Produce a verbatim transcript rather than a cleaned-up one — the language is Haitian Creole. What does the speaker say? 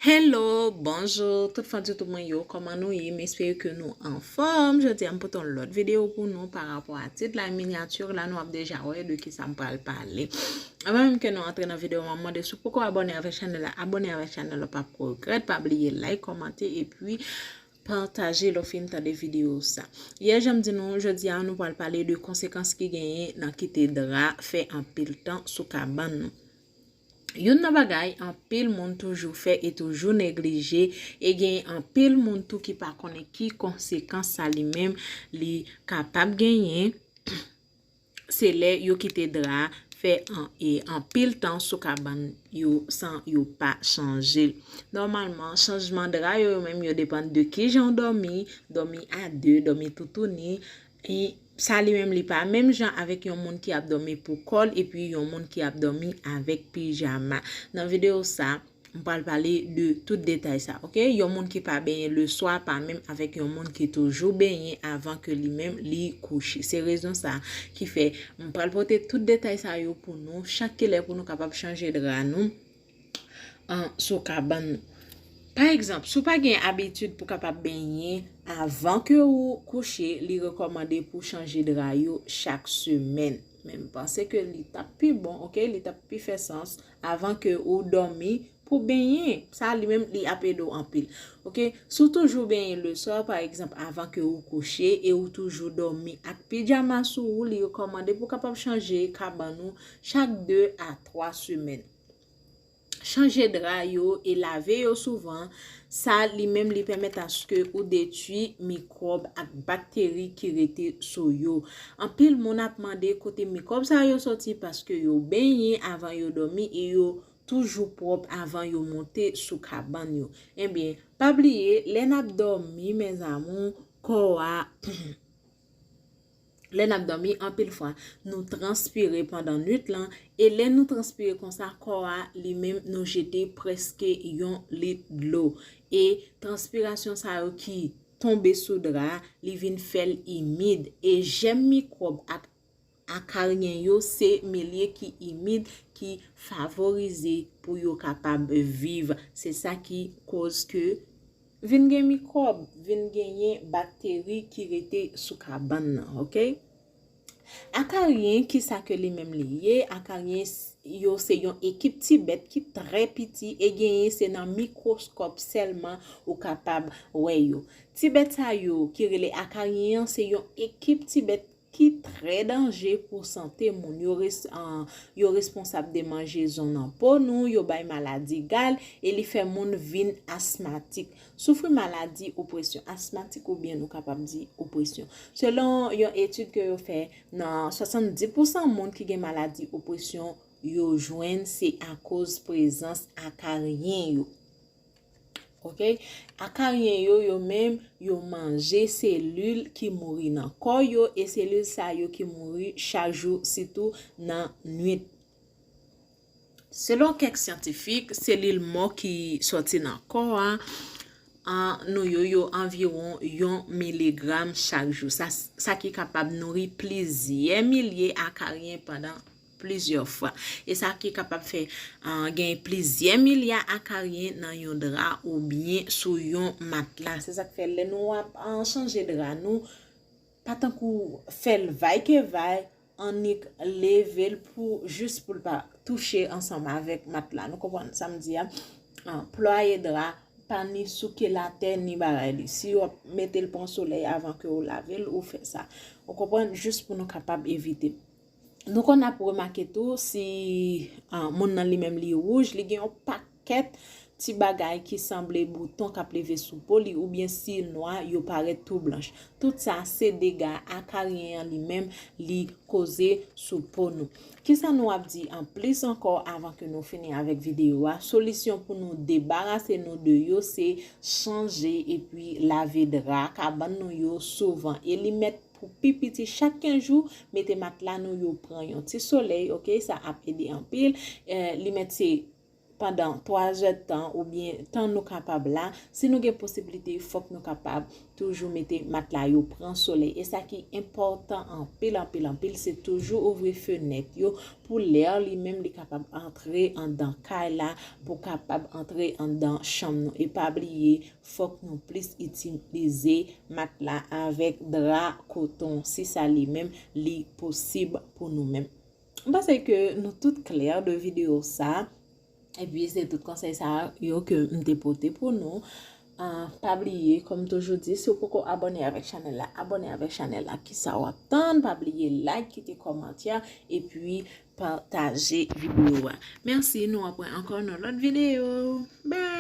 Hello, bonjou, tout fan YouTube mwen yo, kòman nou ye? M espere ke nou anfòm. Jodi a, m pote yon lòt videyo pou nou pa rapò a tit la, minyati la, nou ap deja wè de kisa m pral pale. Anvan menm ke nou antre nan videyo, m ap mande si w poko abòne avèk chanèl la, abòne avèk chanèl la, pa regrèt, pa bliye like, kòmante, epi pataje lè w fin tande videyo sa. Yè, jan m di nou, jodi a, nou pral pale de konsekans ki genyen nan kite dra fè anpil tan sou kabann nou. Youn nan bagay anpil moun toujou fè e toujou neglije, e gen anpil moun tou ki pa konnen ki konsekans sa li menm li kapab genyen, se lè yo kite dra a fè an, e anpil tan sou kabann yo san yo pa chanje l. Nòmalman, chanjman dra yo, yo menm yo depann de kijan w dòmi, dòmi a de, dòmi toutouni, e sa li menm li pa menm jan avèk yon moun ki ap dòmi pou kò l epi yon moun ki ap dòmi avèk pijama. Nan videyo sa, m pral pale de tout detay sa, oke? Yon moun ki pa benyen leswa pa menm avèk yon moun ki toujou benyen avan ke li menm li kouche. Se rezon sa ki fè m pral pote tout detay sa yo pou nou, chak kilè pou nou kapab chanje dra nou an, sou kabann nou. Pa egzanp, si w pa gen abitid pou kapab benyen avan ke ou kouche, li rekòmande pou chanje dra yo chak semèn. Men m panse ke li t ap pi bon, oke? Li t ap pi fè sans avan ke ou dòmi pou benyen. Sa li menm, li ap ede w anpil. Oke? Si w toujou benyen leswa, pa egzanp, avan ke ou kouche e ou toujou dòmi ak pijama sou ou, li rekòmande pou w kapab chanje kabann ou chak de a twa semèn. Chanje dra yo e lave yo souvan, sa li menm li pèmèt aske ou detwi mikwòb ak bakteri ki rete sou yo. Anpil moun ap mande kote mikwòb sa yo soti paske yo benyen avan yo dòmi e yo toujou pwòp avan yo monte sou kabann yo. Ebyen, pa bliye, lè n ap dòmi, mes amours, kò a Lè n ap dòmi, anpil fwa, nou transpire pandan nwit lan, e lè nou transpire konsa, kò a, li menm, nou jete prèske yon lit dlo. E transpirasyon sa yo ki tonbe sou dra a, li vin fè l imid. E jèm mikwòb ak akaryen yo, se milye ki imid, ki favorize pou yo kapab viv. Se sa ki koz ke vin gen mikwòb, vin genyen bakteri ki rete sou kabann nan, oke? Akaryen, kisa ke li menm li ye? Akaryen s-, yo se yon ekip ti bèt ki trè piti e genyen se nan mikwoskòp sèlman ou kapab wè yo. Ti bèt sa yo ki rele akaryen an se yon ekip ti bèt ki trè danje pou sante moun. Yo res-, an, yo responsab de manjezon nan po nou, yo bay maladi gal e li fè moun vin asmatik. Soufri maladi opresyon asmatik oubyen nou kapab di opresyon. Selon yon etid ke yo fè, nan swasanndis pousan moun ki gen maladi opresyon, yo jwenn se akoz prezans akaryen yo. Oke? Akaryen yo, yo menm, yo manje selil ki mouri nan kò yo, e selil sa yo ki mouri chak jou, sitou nan nwit. Selon kèk syantifik, selil mò ki sòti nan kò a, an, nou yo, yo anviwon yon miligram chak jou. Sa, sa ki kapab nouri plizyè milye akaryen pandan plizyè fwa. E sa ki kapab fè, an, gen plizyè milya akaryen nan yon dra oubyen sou yon matla. Se sa k fè lè nou ap, an, chanje dra nou, pa tankou fè l vay ke vay, annik leve l pou, jis pou l pa touche ansanm avèk matla. Nou konprann sa m di a? An, plwaye dra, pa ni souke l atè, ni bagay li. Si w ap mete l pran solèy avan ke w lave l, ou fè sa. Ou konprann? Jis pou nou kapab evite. Nou konn ap remake tou, si, an, moun nan li menm li wouj, li gen yon pakèt ti bagay ki sanble bouton k ap leve sou po li, oubyen si l nwa, yo parèt tou blanch. Tout sa se dega akaryen an li menm li koze sou po nou. Kisa nou ap di anplis ankò avan ke nou fini avèk videyo a? Solisyon pou nou debarase nou de yo se chanje epi lave dra kabann nou yo souvan. E li mèt pou pi piti chak kenz jou, mete matla nou yo pran yon ti solèy, oke? Sa ap ede anpil. Eh, li mèt se pandan twa zè tan oubyen tan nou kapab la, si nou gen posiblite, fòk nou kapab toujou mete matla yo pran solèy. E sa ki enpòtan anpil, anpil, anpil, se toujou ouvri fenèt yo pou lè li menm li kapab antre andan kay la, pou kapab antre andan chanm nou. E pa bliye, fòk nou plis itilize matla avèk dra koton, si sa li menm li posib pou nou menm. M panse ke nou tout klè de videyo sa. Epi se tout konsèy sa yo ke m te pote pou nou. Ah, pa bliye, kòm toujou di, si w poko abòne avèk chanèl la, abòne avèk chanèl la. Kisa w ap tann? Pa bliye like, kite kòmantè, epi pataje videyo a. Mèsi, nou ap wè ankò nan lòt videyo. Bye!